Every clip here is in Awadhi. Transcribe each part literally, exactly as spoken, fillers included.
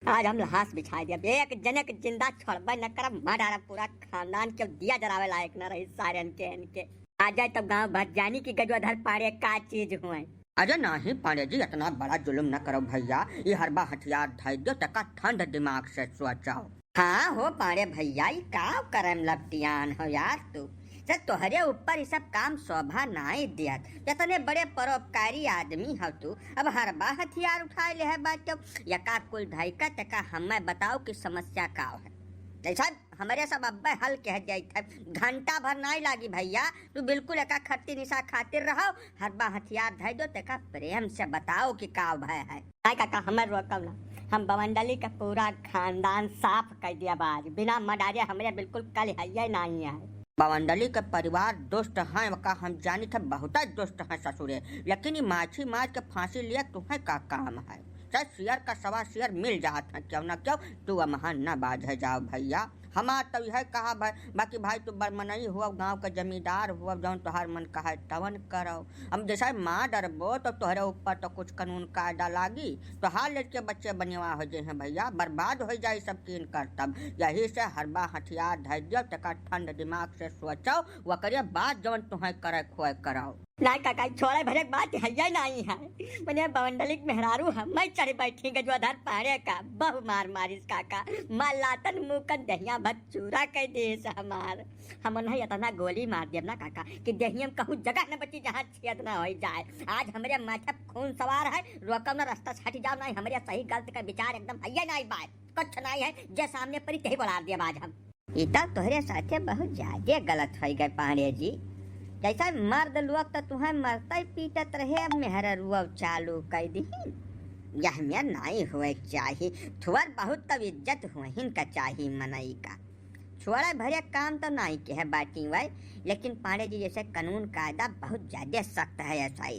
आज हम लहास बिछाइ दिया, एक जने के जिंदा छोड़बे न करब, मार डारब पूरा खानदान के, दिया जरावे लायक न रही सारेन के इनके। आ जाए तब गांव भर जानी कि गजवाधर पाड़े का चीज हुए। अरे नाही पाड़े जी, इतना बड़ा जुल्म न करो भैया, ये हरबा हथियार धइ दियो, तका ठंड दिमाग से सोचो। हाँ हो पाड़े भैया, ई का करम लपटियान हो यार तू? से तोहरे ऊपर ई सब काम शोभा नाई दियत। इतने बड़े परोपकारी आदमी हो तू, अब हरबा हथियार उठाए ले है बात, यका कुल धइका तका हमें बताओ कि समस्या का है। जैसा हमरे सब अब्बे हल कह जाइत है, घंटा भर नाई लागी भैया, तू बिल्कुल एका खट्टी निशा खातिर रहो, हरबा हथियार धइ दो, तेका प्रेम से बताओ कि का भय है। नाई काका, हमर रोकब ना, हम बवंडली का पूरा खानदान साफ कर दिया बाज, बिना मडारे हमरे बिल्कुल कल हइये नाई है। बवंडली के परिवार दुष्ट हैं, वका हम जानी थे, बहुत दुष्ट हैं ससुरे, लेकिन ई माछी मार के फांसी लिया तुम्हें का काम है? चाहे शेर का सवा शेर मिल जात है, क्यों ना क्यों, तू अमहा न बाझे जाओ भैया। हमार तो यह कहा भाई, बाकी भाई तू बड़ मनई हुआ, गांव का जमींदार हुआ, जौन तोहार मन कहे तवन करो। हम जैसा मार डरबो तो तोहरे ऊपर तो कुछ कानून कायदा लागी, तोहार लड़के बच्चे बनिया हो जे हैं भैया, बर्बाद हो जाए सब कीन करतब। यही से हरबा हथियार धर दियो, तेका ठंड दिमाग से सोचो, वकरे बाद जौन तुम्हें करे खोए करो। नाई काका, छोड़े भरे के बात हइये नाई है। मने बवंडली के मेहरारू हमें चढ़ बैठी गजवाधर पाड़े का, बहु मार मारिस काका, मार लातन मुकन दहिया भत चूरा कर देस हमार। हम उन्हें इतना गोली मार देब ना काका कि दहिया में कहूँ जगह न बची जहाँ छेद न हो जाए। आज हमरे माथे पे खून सवार है, रोकब ना रास्ता से हट जाओ, नाई हमरे सही गलत का विचार एकदम हइये नाई बात, कुछ नाई है, जे सामने परी तेही बोला देब आज हम। ई तब तोहरे साथे बहुत ज्यादे गलत होइ गए पांड़े जी। जैसा मर्द लोग तो तुहें मरते पीटत रहे, अब मेहररुआ चालू कर दीहिन। यह में नाई होए के चाही, थोर बहुत तब इज्जत होहिन का चाही मनई का। छोड़े भरे काम तो नाई के है बाटी वै, लेकिन पांड़े जी जैसे कानून कायदा बहुत ज्यादे सख्त है ऐसा।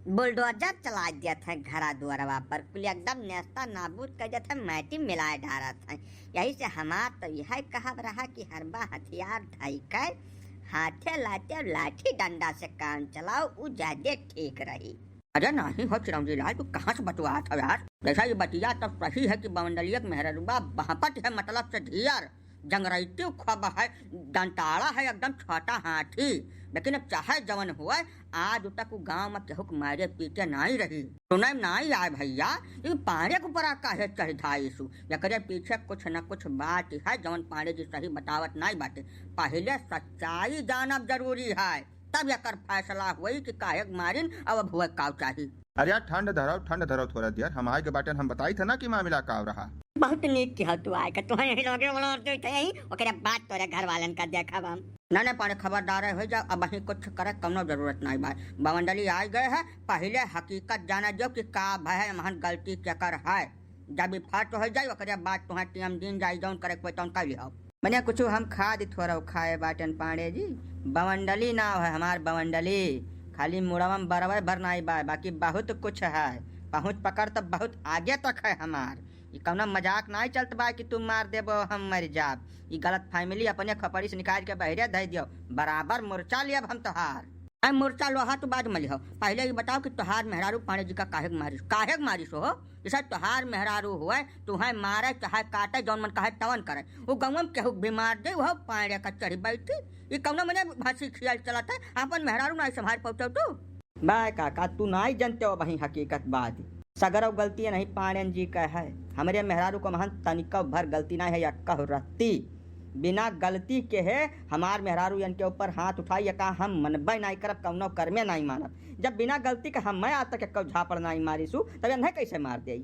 बुलडोजर चला देत हैं घरा दुआरवा पर, कुल एकदम नेस्ता नाबूद कर देत हैं, माटी मिलाए डारत हैं। यही से हमार तो यह कहब रहा कि हरबा हथियार धई के हाथे लाते लाठी डंडा से काम चलाओ, उ ज्यादे ठीक रही। अरे नाही हो चिरौंजी लाल, तू कहाँ से बतुआत हो यार? जैसा ये बतिया तो सही है कि बवंडलिया के मेहररुआ बहपट है, मतलब से ढियर, जंगरैती खूब है, दंताड़ा है एकदम छोटा हाथी। लेकिन अब चाहे जवन हुए, आज तक उ गांव में केहू के मारे पीटे नाई रही। सुने में नाई आए भैया, ई पांड़े के ऊपर काहे चढ़ धाइसु? एकरे पीछे कुछ न कुछ बात है, जवन पांड़े जी सही बतावत नाई बाटे। पहिले सच्चाई जानब जरूरी है, तब एकर फैसला होई कि काहे के मारिन, अब हुए काव चाही। अरे यार, ठंड धरव, ठंड धरव थोड़ा देर, हम आए के बाटेन, हम बताई थे ना कि मामला काव रहा। बहुत नीक किहा तू आए के, तुहें यही लोगे बोला और तू यही, ओकरे बाद तोरे घर वालन का देखब हम। ना, ना, पांड़े खबरदार हो जा, अब वहीं कुछ करे कौनो जरूरत नाई बा। बवंडली आ गए है, पहिले हकीकत जाना जो कि का भय है, महन गलती केकर है। जब ई फट हो जाई, ओकरे बाद तुहें टीएम दिन जाई, जौन करे कोई तौन कर लिहो। मने कुछ हम खाद थोड़ा खाए बाटेन पांड़े जी, बवंडली नाव है हमार बवंडली, खाली मुड़वा में बरवे भर नाई बा, बाकी बहुत कुछ है, पहुँच पकड़ तो बहुत आगे तक है हमार। ई कौनो मजाक नाई चलत बा कि तू मार देबो हम मर जाब। ई गलत फैमिली अपने खोपड़ी से निकाल के बहरे धई दियो, बराबर मोर्चा लियब हम तोहार। ऐ मोर्चा लोहा तू बाद में लिहो, पहिले ई बताओ कि तोहार मेहरारू पांड़े जी का काहे के मारिस, काहे के मारिस हो? जैसे तोहार मेहरारू हुए, तुहें मारे चाहे काटे, जौन मन कहे तवन करे। उ गौवा में केहू के भी मार दे, वह पांड़े का चढ़ी बैठी। ई कौनो मने हंसी खियाल चलत है, अपन मेहरारू नाई संभाल पाउते तू। बा काका, तू नाई जनते हो वही हकीकत बात। सगरव गलती नहीं पांड़ेन जी का है, हमरे मेहरारू को महन तनिको भर गलती नाई है, यक्का रत्ती। बिना गलती के है हमार मेहरारू इनके ऊपर हाथ उठाई, या का हम मनबे नाई करब, कौनो कर्मे नाई मानब। जब बिना गलती के हम मैं आज तक एक झापड़ नाई मारिसु, तब इन्हें कैसे मार देई?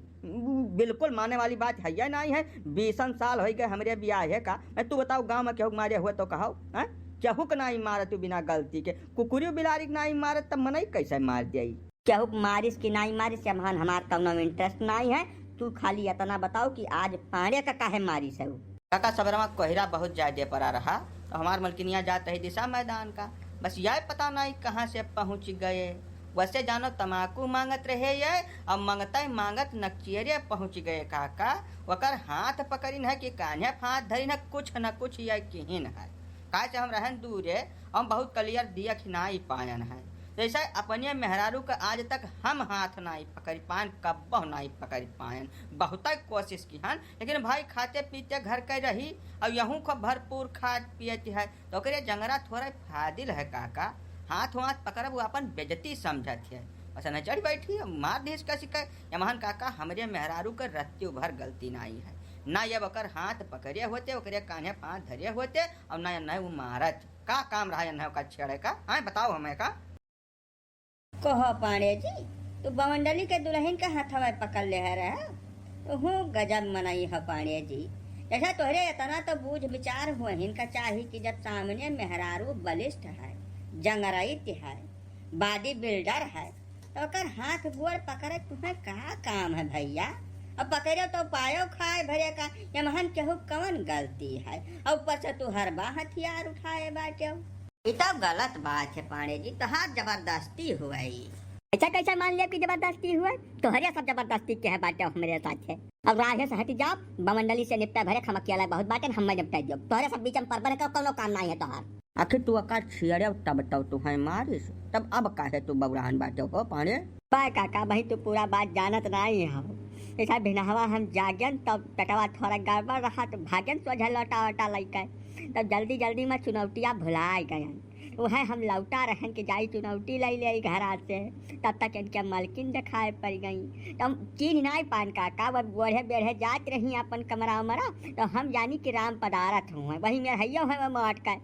बिल्कुल माने वाली बात है या नाई है। बीसन साल होई गए हमरे बियाहे का। मैं तू बताओ, गांव में केहू के मारे हुए तो कहो, हैं? केहू के नाई मारे तू बिना गलती के, कुकुरी बिलारी के नाई मारे तब मनई कैसे मार देई? केहू के मारिस कि नाई मारिस, से महान हमार कौनो interest नाई है। तू खाली इतना बताओ कि आज पांड़े का काहे मारिस है उ? काका, सबेरवा कोहरा बहुत ज्यादे पड़ा रहा, तो हमार मलकिनिया जात रही दिशा मैदान का। बस यह पता नहीं कहाँ से पहुँच गए। वैसे जानो, तमाकू मांगत रहे ये, और मांगते मांगत नकचियरे पहुँच गए काका। वकर हाथ पकड़िन है कि कान्हे पे हाथ धरिन है, कुछ न कुछ ये किहिन है। काहे से हम रहन दूरे, हम बहुत clear दियख नाई पायन है। जैसे अपने मेहरारू क आज तक हम हाथ नाई पकड़ि पाएन, कब्बो नाई पकड़ि पाएन। बहुतै कोशिश किहन, लेकिन भाई खाते पीते घर के रही, अउर यहूँ खूब भरपूर खात पियत है, तो ओकरे जंगरा थोड़ा फादिल है काका। हाथ वाथ पकड़ब, उ आपन बेइज्जती समझत है। बस न चढ़ि बैठी, मार दिहिस कसिके। यमहन काका, हमरे मेहरारू क रत्ती भर गलती नाई है। ना ये ओकर हाथ पकड़े होते, ओकरे कान्हे प हाथ धरे होते, अउर ना, ना उ मारत। का काम रहा एन्हे ओका छेड़े का? आय बताओ हमें का? कहो पांड़े जी, तू बवंडली के दुलहिन के हथवा पकड़ लेहे रहे? तू गजब मनई ह पांड़े जी। जैसा तोहरे एतना तो बूझ विचार हुवहिन का चाही कि जब सामने मेहरारू बलिष्ठ है, जंगरइत है, body builder है, तो ओकर हाथ गोड़ पकड़े तुम्हें का काम है भइया? अब पकड़े तो पायो खाए भरे का, यमहन केहू कवन गलती है? अउर ऊपर से तू हरबा हथियार उठाए बाटे। ई तो गलत बात है पांड़े जी, तोहार जबरदस्ती हुई। ऐसा कैसे मान लिया कि जबरदस्ती हुई? तोहरे सब जबरदस्ती के है बाटे हमरे साथे। अब राहे से हटि जाओ, बवंडली से निपटा भरे खमकियाला बहुत बाटे, हम्मे निपटा दियो। तोहरे सब बीच में परबन का कौनो काम नाई है तोहार। आखिर तू अका छियड़े तब तो तू है मारिस, तब अब काहे तू बौरान बाटे हो पांड़े? बा काका, भाई तू पूरा बात जानत नाई हो। ऐसा भिनहवा हम जागेन तब पेटवा थोड़ा गड़बड़ रहा तो भागेन सोझा लोटा वोटा लइके। तब जल्दी जल्दी में चुनौटिया भुलाए गयन। उहे हम लौटा रहन कि जाई चुनौटी लइ लेई घरा से। तब तक इनके मलकिन देखाए पड़ गई। तो हम चीन्ह नाई पान काका, वो बूढ़े बेढ़े जात रही अपन कमरा उमरा, तो हम जानी कि राम पदारथ हुए, वही मेर हइयो है वो मौत का।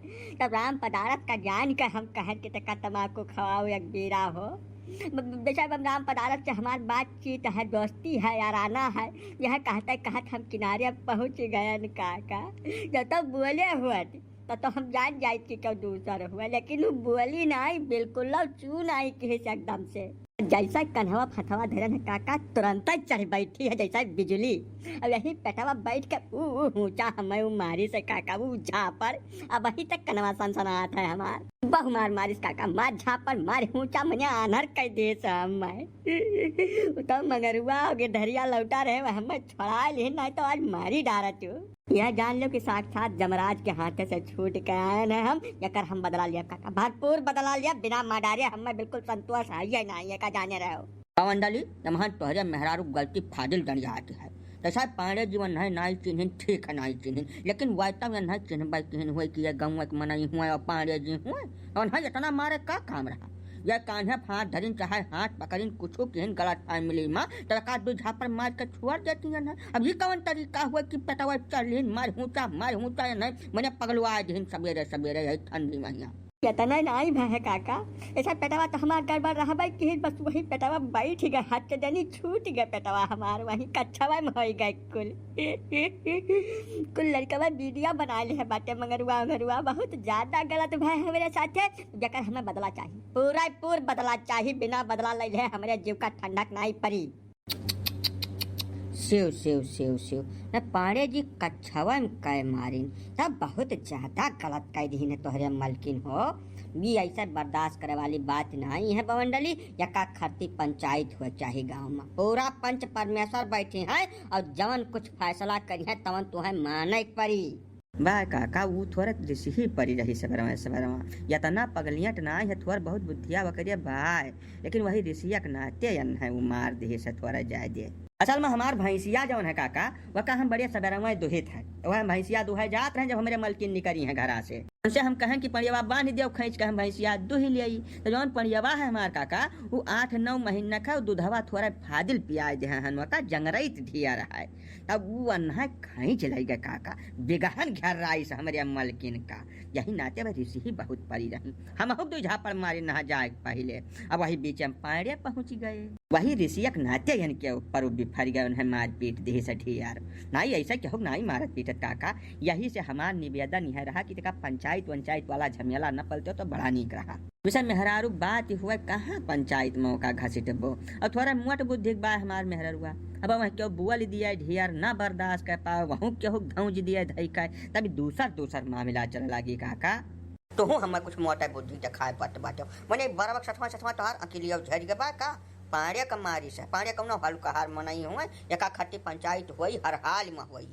तब राम पदारथ का जान के हम कहन कि तका तमाकू खवाओ एक बीरा हो। ब-, ब-, बेशक अब राम पदारथ से हमार बातचीत है, दोस्ती है, याराना है, यह कहते कहत हम किनारे पहुँच गयन काका। जब तक बोले हुए थे, तब तो हम जान जाइत कि क्यों दूसर हुआ, लेकिन वो बोली नाई, बिल्कुल लव चू नाई किहिस एकदम से। जैसा कन्हवा फथवा धरन है काका, तुरंत ही चढ़ बैठी है जैसा बिजुली। अब यही पेटवा बैठ के ऊ, ऊ ऊंचा हमें ऊ मारिस काका, ऊ झापड़। अब वहीं तक कनवा सनसनात है हमार। बहु मार मारिस काका, मार झापड़, मार ऊंचा, मने आन्हर कह देस हमें। उ तो मंगरुआ हो गए, धरिया लौटा रहे, वह हमें छोड़ा लिहिन, नाई तो आज मारी डारत हो। यह जान लो कि साक्षात जमराज के हाथे से छूट के आयन है हम, यकर हम बदला लिया काका, भरपूर बदला लिया, बिना माडारे हमें बिल्कुल संतोष है, ये नाई है का जाने रहो। बवंडली, यमहन तोहरे मेहरारू गलती फादिल डंडियात है। जैसा पांड़े जी वन्है नाई चिन्हिन, ठीक है नाई चिन्हिन, लेकिन वास्तव में वन्है चिन्हबै किहिन हुए कि ये गाँव के मनई हुए और पांड़े जी हुए, वन्है इतना मारे का काम रहा? ये कान्हे प हाथ धरिन चाहे हाथ पकड़िन कुछू किहिन गलत फहमी मा, तो एक आध दो झापड़ मार के छोड़ देती है ना। अब ये कौन तरीका हुआ कि पेटवा चढ़िन मार हुचा, मार हुचा या नहीं, मने पगलवा दिहिन सबेरे सबेरे यही ठंडी महिया। इतना नाई भय है काका, ऐसा पेटवा तो हमार गड़बड़ रहबे किहिन, बस वही पेटवा बैठ गए, हाथ से जनी छूट गए पेटवा हमार, वही कच्छवा में होई गए कुल। कुल लड़कवा वीडियो बना ले है बाटे मंगरुआ उंगरुआ, बहुत ज्यादा गलत भय है हमरे साथे। जकर हमें बदला चाही, पूरा पूर बदला चाही, बिना बदला ले ले हमरे जीव का ठंडक नाई परी। सेव, सेव, सेव, सेव। न पांड़े जी कच्छवन कै मारिन, तब बहुत ज्यादा गलत कह दिहिन तोहरे मलकिन हो। ई ऐसे बर्दाश्त करे वाली बात नाई है बवंडली, यका खरती पंचायत हुए चाही गाँव में। पूरा पंच परमेश्वर बैठी हैं और जवन कुछ फैसला करिहैं तवन तुहैं माने के परी। बा काका, ऊ थोड़ा रिसिही परी रही सबेरवा सबेरवा। यतना पगलियट नाई है, थोड़ा बहुत बुद्धिया वकरिया बाय, लेकिन वही रिसिया के नाते यन्है ऊ मार दिहिस थोड़ा जाए दे। असल में हमार भैंसिया जवन है काका, वका हम बड़े सबेरवा दुहित है। वह भैंसिया दुहे जात रहे जब हमरे मलकिन निकरी हैं घरा से। उनसे हम कहें कि पड़ियवा बांध दियो खींच के हम भैंसिया दुहि लेई। तो जवन पड़ियवा है हमार काका, ऊ आठ नौ महीना का दूधवा थोड़ा फादिल पियाए दे हैं, वका जंगरइत ढिया रहा है। तब ऊ अन्हा खींच लइगे काका, बिगहन घेर्राइस हमरे मलकिन का। यही नाते वह रिसिही बहुत परी रही। हमहू दुइ झापड़ मारिन नहा जाए के पहिले। अब वही बीचे में पांड़े पहुँचि गए। वही रिसिया के नाते इनके ऊपर ऊ बिफरि गए, उन्हें मारपीट दिहिस ढियार। नाई, ऐसा केहू नाई मारत पीटत काका। यही से हमार निवेदन यह रहा कि तका पंचायत वंचायत वाला झमेला न पलते तो बड़ा नीक रहा। वैसे मेहरारू बात हुए कहाँ पंचायत में ओका घसीटबो। और थोड़ा मोट बुद्धि के बा हमार मेहररुआ। अब वह केहू बोल दिया ढेर ना बर्दाश्त कर पावे, वहू केहू धौंज दिया धई का, तब दूसर दूसर मामला चले लागी काका। तोहू हमें कुछ मोटा बुद्धि देखाए पड़त बाटे। मने बरबक सथवा सथवा तोहार अकिलिया झड़ के बा का? पाड़े का मारी से, पाड़े कौनो हल्का हार मनई हुए, एका खट्टी पंचायत होई, हर हाल में होई।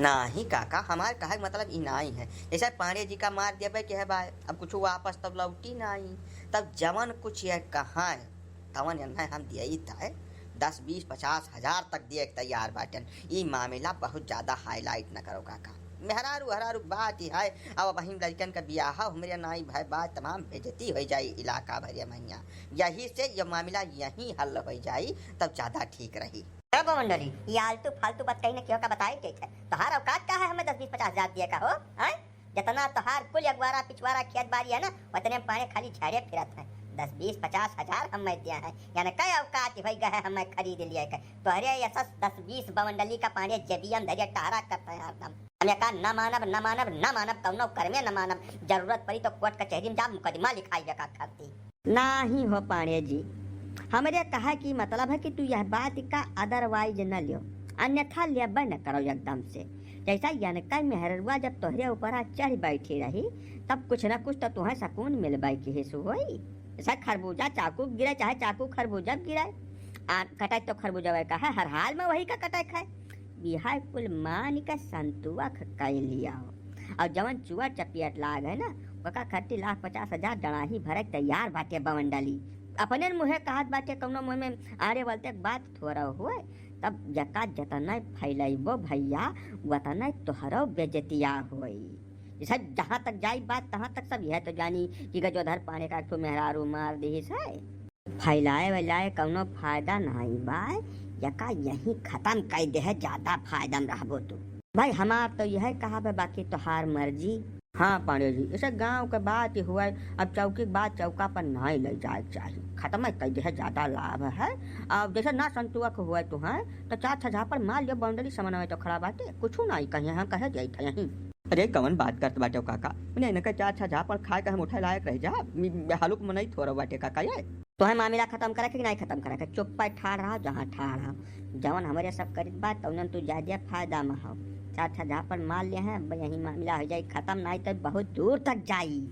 नाही काका, हमार कहे के मतलब ई नाही है, जैसे पांड़े जी का मार देबे के है बा, अब कुछ वापस तब लौटी नाही, तब जवन कुछ यह कहा है तवन यन्हे हम दिए ही था, दस, बीस, पचास हजार तक दिए के तैयार बाटन। ई मामला बहुत ज्यादा highlight न करो काका। मेहरारू हरारू के बात ही है, अब वहीं लड़कन का बियाह हमरे नाई भाई बात तमाम बेइज्जती हो जाई इलाका भरिया महिया। यही से ये मामला यहीं हल हो जाई, तब ज्यादा ठीक रही। ए बवंडरी, ये आलतू फालतू बात कहीं न केहू का बताए के है। तोहार औकात का है हमें दस बीस पचास हजार दिए का हो? हैं? जितना तोहार कुल अगवारा पिछवारा खेत बारी है ना, उतने में पांड़े खाली झाड़े फिरत हैं। दस बीस पचास हजार हम मैं दिया है, यानी कई औकात हो गए है हमें खरीद लिए के। तोहरे ऐसा दस बीस बवंडली का पांड़े जेबिया में धरिए टहरा करते हैं हरदम। हम ये का न मानब, न मानब, न मानब, कौनो कर्मे न मानब। जरूरत पड़ी तो कोर्ट कचहरी में जा मुकदमा लिखाई बेका खाती। नाही हो पांड़े जी, हमरे कहा कि मतलब है कि तू यह बात का otherwise न लियो, अन्यथा लेबे न करो एकदम से। जैसा यनका मेहररुआ जब तोहरे ऊपर आ चढ़ बैठी रही, तब कुछ न कुछ तो तुहें सुकून मिलबे की हिस्सू होई। जैसा खरबूजा चाकू गिरे, चाहे चाकू खरबूजा गिरे, आ कटाई तो खरबूजा का है, हर हाल में वही का कटाई खाए। बिहार कुल मान के संतुआ ख-, कई लिया हो। और जवन चुआ चपियट लाग है ना, ओका खट्टी लाख पचास हजार डड़ाही भरे के तैयार बाटे बवंडली। अपने मुँहे कहत बाटे, कौनो मुँह में आरे वालते के बात थोड़ा हुए। तब जका जतने फैलैबो भैया, वतने तोहरो बेजतिया होई। ये सब जहाँ तक जाई बात, तहाँ तक सब यह तो जानी कि गजोधर पांड़े का एक ठो मेहरारू मार दिहिस है। फैलाए वैलाए कौनो फायदा नाई बा, यका यहीं खत्म कई देहे, ज्यादा फायदा में रहबो तू। भाई हमार तो यह कहा बा, बाकी तोहार मर्जी। हाँ पांड़े जी, इसे गांव के बात ही हुए, अब चौकी के बात चौका पर नाई ले जाए के चाही, खत्म कई देहे, ज्यादा लाभ है। अब जैसे ना संतुआ के हुए तू है तो चार छह झापड़ मार लियो, बवंडली समन्वय तो खड़ा बाटे, कुछ नाई कहिए, हम कहे जाई था यहीं। अरे कवन बात करत बाटे काका, मने इनके चार छह झापड़ खाए के हम उठे लायक रह जा, हालुक मनई थोड़ा बाटे काका ये। तोहे मामला खत्म करे के कि नाई खत्म करे के? चुप्पे ठाड़ रहा, जहाँ ठाड़ रहा। जवन हमरे सब करित बा, तौनन तू ज्यादा फायदा में हो। चार छह झापड़ मार ले हैं, अब यही मामला हो जाई खत्म, नाई तो बहुत दूर तक जाई।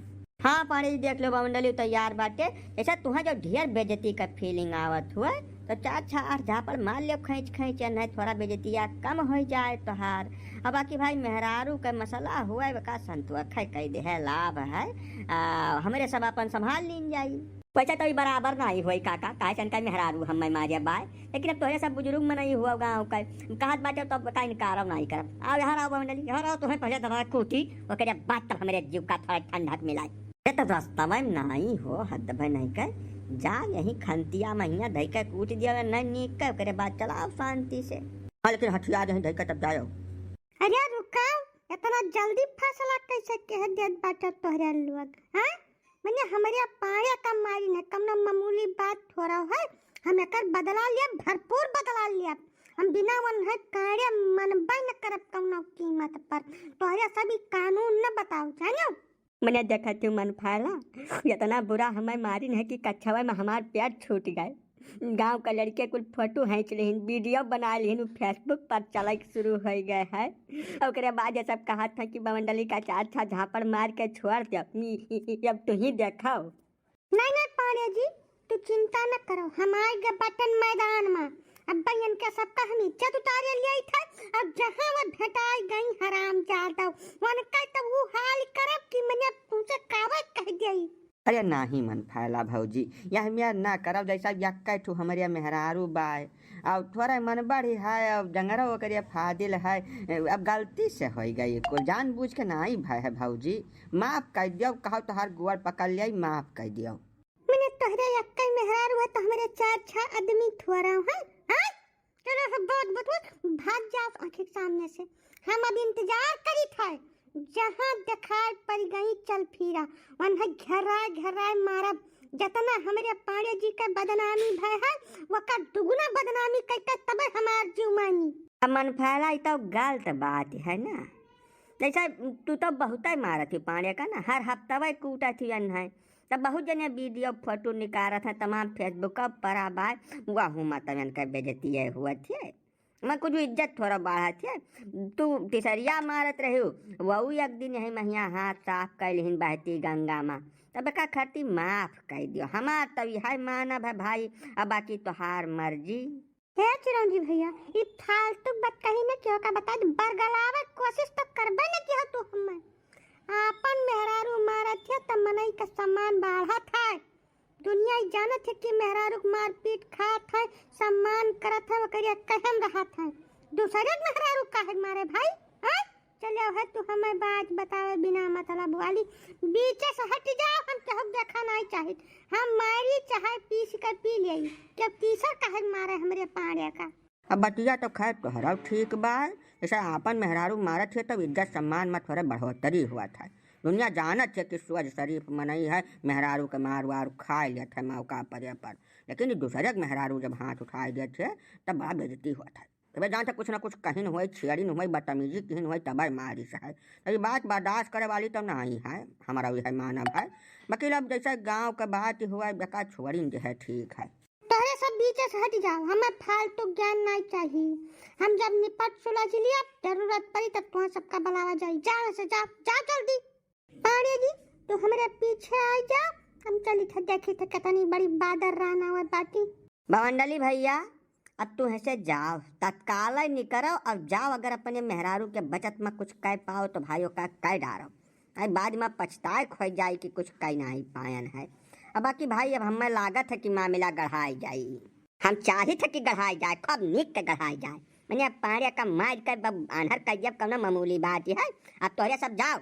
हाँ पांड़े जी, देख लो बवंडली तैयार बाटे। ऐसा तुहें जो ढेर बेइज्जती का feeling आवत हुए, तो चार छह आठ झापड़ मार ले खींच खींच, नहीं थोड़ा बेइज्जतिया कम हो जाए तोहार। अब बाकी भाई मेहरारू के मसला हुए, का संतोष है, कह दे है, लाभ है, आ, हमरे सब अपन संभाल लीन जाई। वैसे तो ई बराबर नाई होई काका, काहे से इनका मेहरारू हम्मे मारे बाय, लेकिन अब तोहरे सब बुजुर्ग मनई हुआ गाँव का, कहत बाटे तब का इनकारब नाई करब। आओ यहाँ आओ बवंडली, यहाँ आओ, तुम्हें पहले दबा कूटी, ओकरे बाद तब हमरे जीव का थोड़ा ठंडक मिलाई। ये तो रास्ता में नाई हो, हद भय नहीं कर, जा यही खंतिया महिया धई के कूट दिया, नहीं नीक के, ओकरे बाद चलाओ शांति से। हाँ, लेकिन हथियार यहीं धई के तब जाओ। अरे रुका, इतना जल्दी फैसला कैसे कह देत बाटे तोहरे लोग, हाँ? मने हमरे पाड़े का मारी न, कौनो मामूली बात थोड़ा है। हम एकर बदला लिया, भरपूर बदला लिया। हम बिना वन्हे काड़े मनबे न करब कौनो कीमत पर। तोहरे सभी कानून न बताओ, जानो? मने देखत हूँ मन फैला, इतना बुरा हमें मारिन है कि कछवे में हमार पैर छूट गए। गांव का लड़के कुल फोटो खींच लिहिन, video बना लिहिन, उ Facebook पर चले के शुरू हो गए है। ओकरे बाद ये सब कहत है कि बवंडली का चार छह झापड़ मार के छोड़ दे, अब तुही देखो। नहीं, नहीं पांड़े जी, तू चिंता न करो, हम आए गए बटन मैदान में। अब भाई इनके सबका हम इज्जत उतारे लिए थे, अब जहाँ वो भेटाई गई हराम जादव, उनका तो वो हाल करब कि मने पूछे कावे कह गई। अरे नाही मन फैला भौजी, यह मेर ना करब, जैसा यक्के ठू हमरे मेहरारू बाय। अब थोड़ा मन बढ़ी है, अब जंगरो ओकरे फादिल है, अब गलती से होई गई, कुल जानबूझ के नाही भय है भौजी, माफ कर दियो, कहो तोहार गोड़ पकड़ लिया, माफ कर दियो। मने तोहरे यक्के मेहरारू है तो हमरे चार छह आदमी थोड़ा है, हाँ? चलो सब बहुत बहुत बहुत भाग जाओ आँखी के सामने से। हम अब इंतजार करी था, जहाँ दिखाई पड़ गई चल फिरा, वन्हे घेराए घेराए मारब। जतना हमरे पांड़े जी के बदनामी भय है, वकर दुगुना बदनामी करके तबे हमार जीव मानी। अब मन फैला, ई तो गलत बात है ना, जैसा तू तो बहुते मारत ही पांड़े का ना, हर हफ्तवे कूटत ही है। तब बहुत जने video फोटो निकारत हैं, तमाम Facebook पर आबाय, वहू में तवन के बेइज्जती हुआ थे। मैं कुछ इज्जत थोड़ा बढ़ा थे। तू तिसरिया मारत रही, वहू एक दिन यही महिया हाथ साफ कर लिहिन बहती गंगा में। तब का खरती माफ कर दियो। हमार तो यह मानब है भाई, अब बाकी तोहार मर्जी। हे चिरौंजी भैया, ई फालतू बात कही न केहू का बता दे, बरगलावे को कोशिश तो करबे न किया तू हमें। आपन मेहरारू मारत है त मनई का सम्मान बढ़त है। दुनिया ही जानत है कि मेहरारू के मारपीट खात है, सम्मान करत है, ओकरे कहम रहत है। दूसरे के मेहरारू काहे मारे भाई? हैं? चले है तू हमें बात बतावे बिना मतलब वाली, बीचे से हट जाओ, हम केहू देखा नहीं चाहित। हम मारी चाहे पीस के पी लेई, के तीसर काहे मारे हमरे पाड़े का? अब बतिया तो खैर तोहरा ठीक बा, जैसे आपन मेहरारू मारत है तब इज्जत सम्मान में थोड़े बढ़ोतरी हुआ था। दुनिया जानत है कि सोझ शरीफ मनई है, मेहरारू के मार वार खा लेत है मौका पर पर, लेकिन ई दूसरे के मेहरारू जब हाथ उठाए देत है तब बड़ा बेइज्जती हुआ था। तबे जानत है कुछ ना कुछ कहिन हुए, छेड़िन हुए, बदतमीजी किहिन हुए तबे मारिस है। तो ये बात बर्दाश्त करे वाली तो नहीं है, हमारा यह मानब है। बाकी अब जैसे गाँव के बात हुआ बेका छोड़िन जे है ठीक है। तोहरे सब बीचे से हट जाओ, हमें फालतू ज्ञान नहीं चाहिए। हम जब निपट सुलझ लिया, जरूरत पड़ी तब तुम सबका बुलावा जाई। जाओ से जाओ, जाओ जल्दी। पाड़े जी, तू हमरे पीछे आ जा, हम चली थे देखी थे कितनी बड़ी बादर रहना हुआ बाटी। भवंडली भैया, अब तू हिसे जाओ, तत्काल निकरो और जाओ। अगर अपने मेहरारू के बचत में कुछ कह पाओ तो भाइयों का कह डारो, आई बाद में पछताए खोई जाए कि कुछ कह नहीं पायन है। अब बाकी भाई, अब हमें लागत है कि मामला गढ़ाई जाई। हम चाहित है कि गढ़ाई जाए, खूब नीक के गढ़ाई जाए। मने अब पाड़े का मार कर बब आन्हर कर दिया, कौनो मामूली बात है। अब तोहरे सब जाओ,